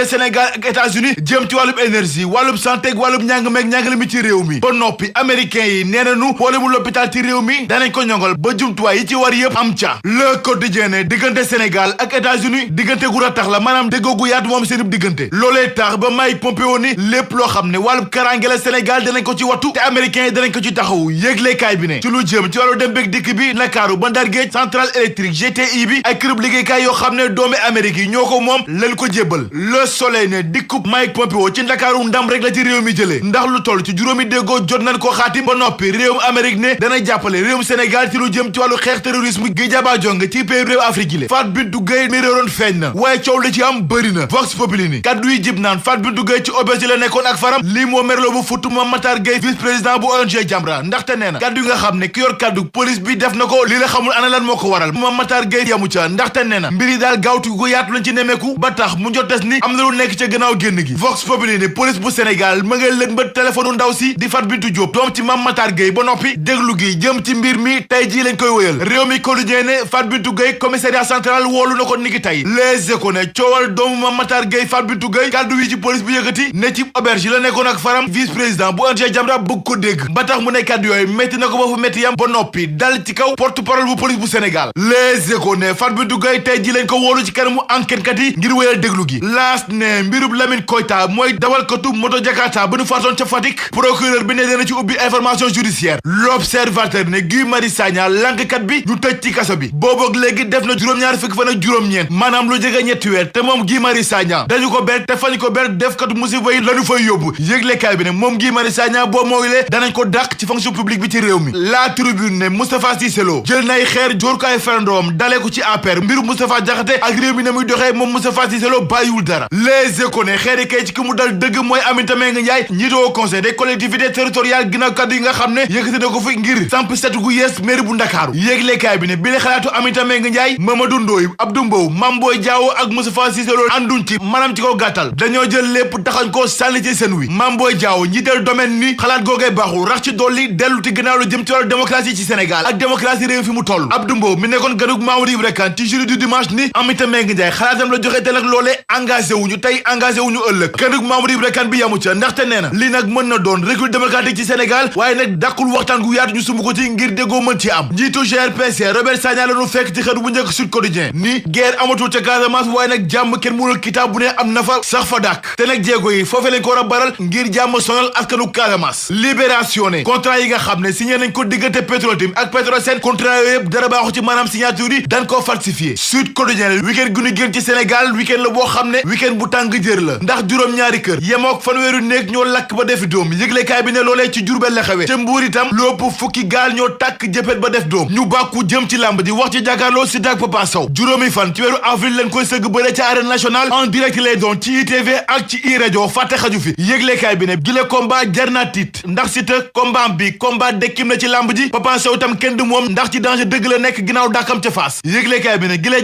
Sénégal ak États-Unis jëm ci wàllub énergie wàllub santé ak wàllub njàng meeg njàngale mi ci réew mi ba noppi américains yi nee nañu problème mu l'hôpital ci réew mi danañ ko ñongal ba jumtuwaay yi ci war yëpp am ca le quotidien ne diggante Sénégal ak États-Unis diggante gu ratax la maanaam déggoo gu yaatu moom seen diggante loolee tax ba Mike Pompeo ni lépp loo xam ne wàllub karange la Sénégal danañ ko ci wattu te américains yi danañ ko ci taxaw yëglekaay bi ne ci lu jëm ci wàllu dem beeg dikk bi Ndakaaru ba Ndar Géej centrale électrique GTI bi ay kërub liggéeykaay yoo xam ne doomi Amérique yi ñoo ko moom lañ ko jébbal Le Soleil ne dikkub Mike Pompeo ci Ndakaaru ndam rek la ci réew mi jëlee ndax lu toll ci juróomi déggoo jot nañ ko xaatim ba noppi réewum Amérique ne dana jàppale réewum Sénégal ci lu jëm ci wàllu xeex terrorisme gi jaba jonge ci pays réew Afrique yi le Fatou Bintou Gueye mi réeroon feeñ na waaye coow li ci am bëri na Vox Populi ni kaddu yi jib naan Fatou Bintou Gueye ci auberge la nekkoon ak faram lii moo merloo bu futt Mame Matar Gueye vice président bu ONG Jamra ndaxte nee na kaddu yi nga xam ne ki yor kaddu police bi def na ko lii la xamul ana lan moo ko waral Mame Matar Gueye yamu ca ndaxte nee na mbiri daal gaawtu gu yaatu lañ ci nemeeku ba tax mu jottes ni am na lu nekk ca gannaaw génn gi Vox Populi ne police bu Sénégal ma ngay lëg mbët téléphone ndaw si di Fatou Bintou Diop doom ci Mame Matar Gueye ba noppi déglu gi jëm ci mbir mi tey jii lañ koy wëyal réew mi quotidien ne Fatou Bintou Gueye commissariat central woolu na ko niki tey Les Échos ne coowal doomu Mame Matar Gueye Fatou Bintou Gueye kaddu yi ci police bi yëkkati ne ci auberge la nekkoon ak faram vice président bu ONG Jamra bëgg ko dégg ba tax mu ne kaddu yooyu métti na ko ba fu métti yam ba noppi dal ci kaw porte parole bu police bu Sénégal Les Échos ne Fatou Bintou Gueye tey ji lañ ko woolu ci kanamu enquête kat yi ngir wéyal déglu gi laas ne mbirub Lamine Koyta mooy dawalkatu moto Jakarta ba nu faatoon ca Fatick procureur bi ne dana ci ubbi information judiciaire L'Observateur ne Guy Marius Sagna lankkat bi ñu tëj ci kaso bi booboog léegi def na juróom-ñaari fukki fan ak juróom-ñeent maanaam lu jege ñetti weer te moom Guy Marius Sagna dañu ko ber te fañu ko ber def katu musiba yi lañu fay yóbbu yëglekaay bi ne moom Guy Marius Sagna boo mooyulee danañ ko dàq ci fonction publique bi ci réew mi La Tribune ne Moustapha Cissé Lo jël nay xeer jóor ko ay ferandoom dalee ko ci APR mbiru Moustapha Diakhaté ak réew mi ne muy doxee moom Moustapha Cissé Lo bàyyiwul dara Les Échos ne xeeri kay ci ki mu dal dëgg mooy Aminata Mbengue Ndiaye njiitu au conseil des collectivités territoriales ginnaaw kaddu yi nga xam ne yëkkati na ko fi ngir samp set gu yees mairie bu Ndakaaru yéeglekaay bi ne bi la xalaatu Aminata Mbengue Ndiaye Mamadou Ndoye Abdou Mbow Mame Boye Diao ak Moustapha Cissé Lo ànduñ ci maanaam ci ko gàttal dañoo jël lépp taxañ ko sànni ci seen wi Mame Boye Diao njiital domaine ni xalaat googee baaxul rax ci dolli dellu ti gannaaw lu jëm ci wàllu démocratie ci Sénégal ak démocratie réew fi mu toll Abdou Mbow mi nekkoon ganug Mamadou Ibra Kane ci jury du dimanche ni Aminata Mbengue Ndiaye xalaatam la joxe te nag loolee engagé wuñu tey engagé wuñu ëllëg ganug Mamadou Ibra Kane bi yamu ca ndaxte nee na lii nag mën na doon recul démocratique ci Sénégal waaye nag dàqul waxtaan gu yaatu ñu sumb ko ci ngir déggoo mën ci am njiitu GRPC Robert Sagna la ñu fekk ci xët bu njëkk Sud Quotidien ni guerre amatul ca Casamance waaye nag jàmm kenn mënul kitaab bu ne am na fa sax fa dàkk te nag jéego yi foofee lañ ko war a baral ngir jàmm sonal askanu Casamance Libération ne contrat yi nga xam ne signé nañ ko diggante Petrotim ak Petrosen contrat yooyu yëpp dara baaxu ci maanaam signature yi dañ koo falsifié Sud Quotidien week-end gu ñu génn ci Sénégal week-end la boo xam ne week-end bu tàng jër la ndax juróom-ñaari kër yemook fanweeru néeg ñoo lakk ba defi doom yëglekaay bi ne loolee ci Jurbel la xewe ca Mbuur itam lu ëpp fukki gaal ñoo tàkk jëppet ba def doom ñu bàkku jëm ci làmb ji wax ci jàkkaarloo Siteu ak Papa Sow juróomi fan ci weeru avril lañ koy sëgg bëre ca arène nationale en direct lay doon ci ITV ak ci iRadio fàtte xaju fi yëglekaay bi ne gile combat jar na tiit ndax Siteu combat bi combat dekkim na ci làmb ji Papa Sow itam kenn du moom ndax ci danger dëgg la nekk ginnaaw dàkkam ca Fass yëglekaay bi ne gile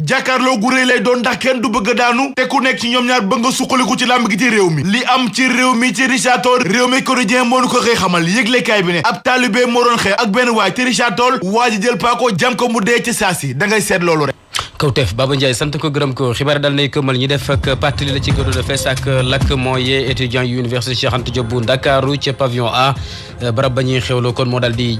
jàkkaarloo gu rëy lay doon ndax kenn du bëgg a daanu te ku nekk ci ñoom ñaar bëgg nga suqaliku ci làmb gi ci réew mi li am ci réew mi ci Richard Toll réew mi quotidien moo nu ko xëy xamal yëglekaay bi ne ab taalibe moo doon xeex ak benn waay ci Richard Toll waa ji jël paako jam ko mu dee ci saasi da ngay seet loolu rek Kawtef Baba Ndiaye sant ko gërëm ko xibaar dal nay këmal ñi def ak pàttali la ci gëdoon a fees ak lakk mooy étudiant yu université Cheikh Anta Diop bu Ndakaaru ca pavillon A barab ba ñuy xewloo kon moo dal di